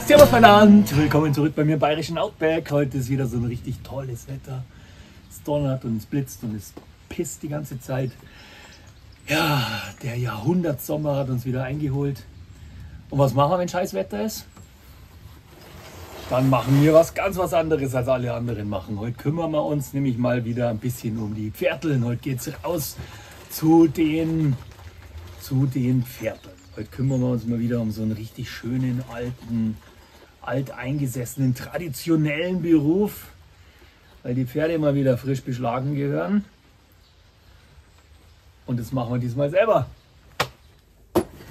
Servus miteinander, willkommen zurück bei mir im bayerischen Outback. Heute ist wieder so ein richtig tolles Wetter. Es donnert und es blitzt und es pisst die ganze Zeit. Ja, der Jahrhundertsommer hat uns wieder eingeholt. Und was machen wir, wenn scheiß Wetter ist? Dann machen wir was ganz was anderes, als alle anderen machen. Heute kümmern wir uns nämlich mal wieder ein bisschen um die Pferdeln. Heute geht's raus zu den Pferdeln. Heute kümmern wir uns mal wieder um so einen richtig schönen, alten, alteingesessenen, traditionellen Beruf, weil die Pferde immer wieder frisch beschlagen gehören. Und das machen wir diesmal selber.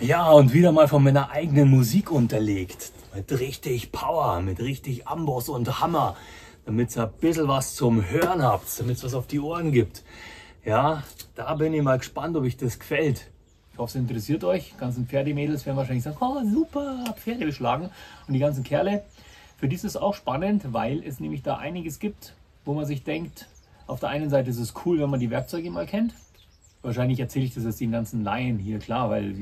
Ja, und wieder mal von meiner eigenen Musik unterlegt. Mit richtig Power, mit richtig Amboss und Hammer, damit ihr ein bisschen was zum Hören habt, damit es was auf die Ohren gibt. Ja, da bin ich mal gespannt, ob euch das gefällt. Ich hoffe, es interessiert euch. Die ganzen Pferdemädels werden wahrscheinlich sagen, oh super, Pferde beschlagen. Und die ganzen Kerle, für die ist es auch spannend, weil es nämlich da einiges gibt, wo man sich denkt, auf der einen Seite ist es cool, wenn man die Werkzeuge mal kennt. Wahrscheinlich erzähle ich das jetzt den ganzen Laien hier, klar, weil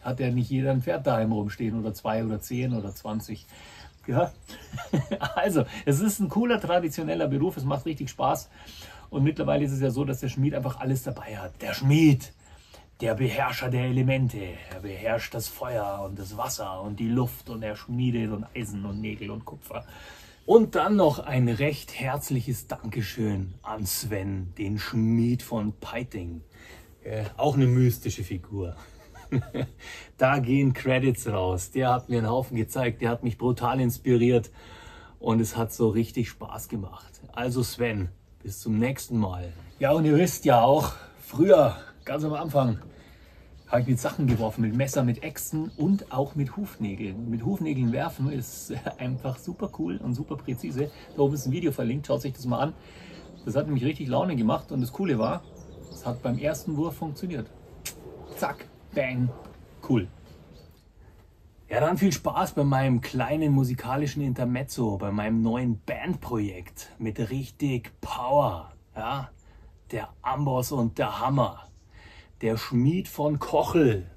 hat ja nicht jeder ein Pferd daheim rumstehen oder 2 oder 10 oder 20. Ja. Also, es ist ein cooler, traditioneller Beruf, es macht richtig Spaß. Und mittlerweile ist es ja so, dass der Schmied einfach alles dabei hat. Der Schmied, der Beherrscher der Elemente, er beherrscht das Feuer und das Wasser und die Luft und er schmiedet und Eisen und Nägel und Kupfer. Und dann noch ein recht herzliches Dankeschön an Sven, den Schmied von Peiting. Auch eine mystische Figur. Da gehen Credits raus. Der hat mir einen Haufen gezeigt, der hat mich brutal inspiriert und es hat so richtig Spaß gemacht. Also Sven, bis zum nächsten Mal. Ja, und ihr wisst ja auch, früher, ganz am Anfang, habe ich mit Sachen geworfen, mit Messer, mit Äxten und auch mit Hufnägeln. Mit Hufnägeln werfen ist einfach super cool und super präzise. Da oben ist ein Video verlinkt, schaut sich das mal an. Das hat nämlich richtig Laune gemacht und das Coole war, es hat beim ersten Wurf funktioniert. Zack, bang, cool. Ja, dann viel Spaß bei meinem kleinen musikalischen Intermezzo, bei meinem neuen Bandprojekt mit richtig Power. Ja, der Amboss und der Hammer. Der Schmied von Kochel.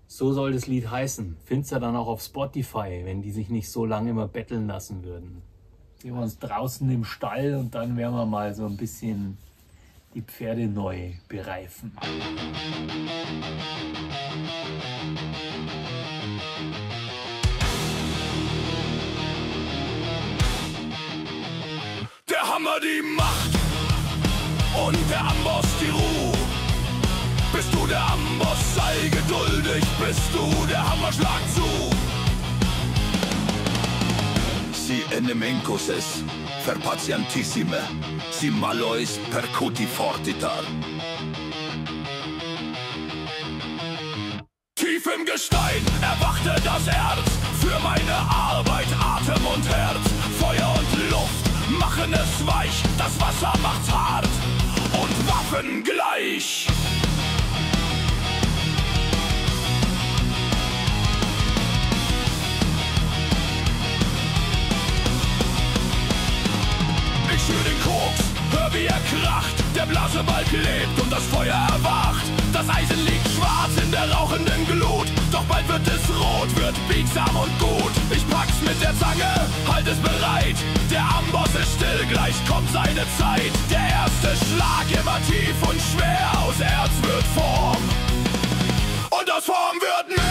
So soll das Lied heißen. Findest du dann auch auf Spotify, wenn die sich nicht so lange immer betteln lassen würden. Sehen wir uns draußen im Stall und dann werden wir mal so ein bisschen die Pferde neu bereifen. Der Hammer die Macht und der Amboss die Ruhe. Bist du der Amboss, sei geduldig, bist du der Hammer, schlag zu. Si enemicus es, fer patientissime, si malois percuti fortiter. Tief im Gestein erwachte das Erz, für meine Arbeit Atem und Herz. Feuer und Luft machen es weich, das Wasser macht's hart und Waffen gleich. Ich spür den Koks, hör wie er kracht, der Blasebalg lebt und das Feuer erwacht. Das Eisen liegt schwarz in der rauchenden Glut, doch bald wird es rot, wird biegsam und gut. Ich pack's mit der Zange, halt es bereit, der Amboss ist still, gleich kommt seine Zeit. Der erste Schlag immer tief und schwer, aus Erz wird Form und aus Form wird mehr.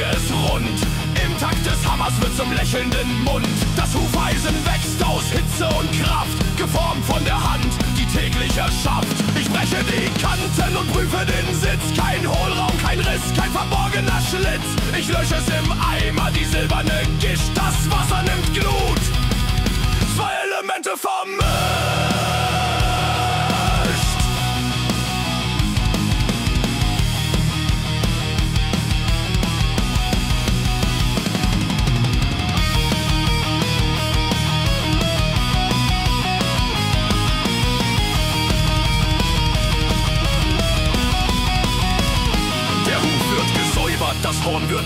Es rund. Im Takt des Hammers wird zum lächelnden Mund. Das Hufeisen wächst aus Hitze und Kraft, geformt von der Hand, die täglich erschafft. Ich breche die Kanten und prüfe den Sitz. Kein Hohlraum, kein Riss, kein verborgener Schlitz. Ich lösche es im Eimer, die silberne Gischt. Das Wasser nimmt Glut, zwei Elemente vermischt.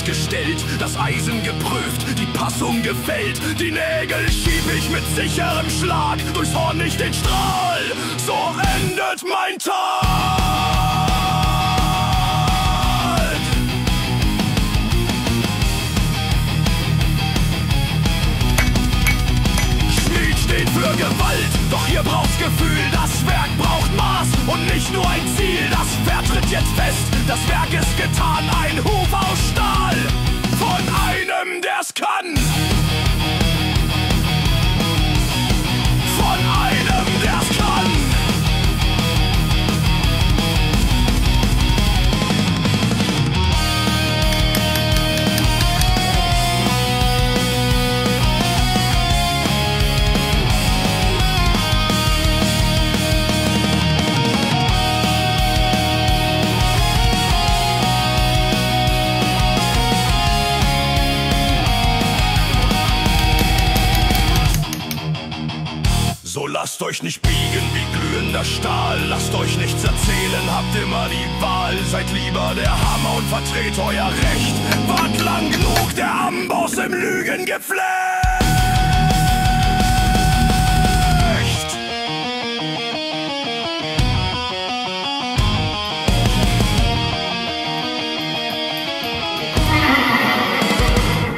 Hand gestellt, das Eisen geprüft, die Passung gefällt. Die Nägel schieb ich mit sicherem Schlag, durchs Horn nicht den Strahl. So endet mein Tag. Schmied steht für Gewalt, doch hier braucht's Gefühl. Das Werk braucht Maß und nicht nur ein Ziel. Das Pferd tritt jetzt fest, das Werk ist getan. Ein Huf aus Stahl von einem, der's kann. Von einem, der's kann. So lasst euch nicht biegen wie glühender Stahl, lasst euch nichts erzählen, habt immer die Wahl. Seid lieber der Hammer und vertret euer Recht. Wart lang genug der Amboss im Lügengeflecht.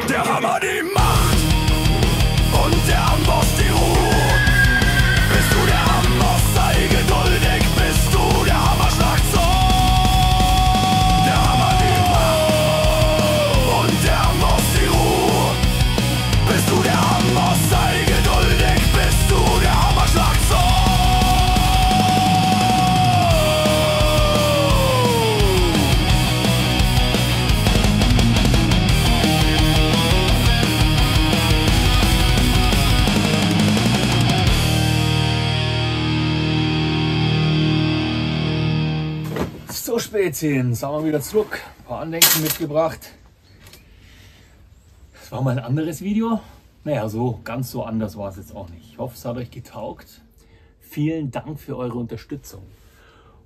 Der Hammer die Macht und der Amboss die Ruhe. Bist du der Amboss, sei geduldig, bist du der Hammer, schlag zu. Der Hammer die Macht und der Amboss die Ruhe. Bist du der Amboss, sei geduldig, bist du der Hammer, schlag zu. So, Spezien, sind wir wieder zurück. Ein paar Andenken mitgebracht. Das war mal ein anderes Video. Naja, so ganz so anders war es jetzt auch nicht. Ich hoffe, es hat euch getaugt. Vielen Dank für eure Unterstützung.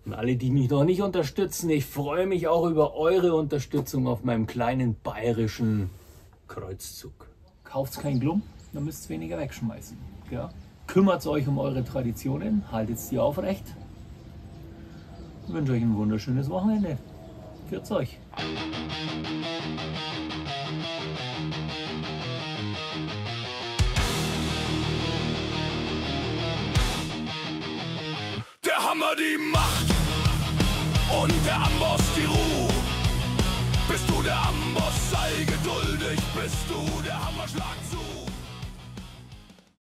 Und alle, die mich noch nicht unterstützen, ich freue mich auch über eure Unterstützung auf meinem kleinen bayerischen Kreuzzug. Kauft keinen Glump, dann müsst ihr weniger wegschmeißen. Ja? Kümmert euch um eure Traditionen, haltet sie aufrecht. Ich wünsche euch ein wunderschönes Wochenende. Pfiat euch. Der Hammer die Macht und der Amboss die Ruhe. Bist du der Amboss, sei geduldig, bist du der Hammer, schlag zu.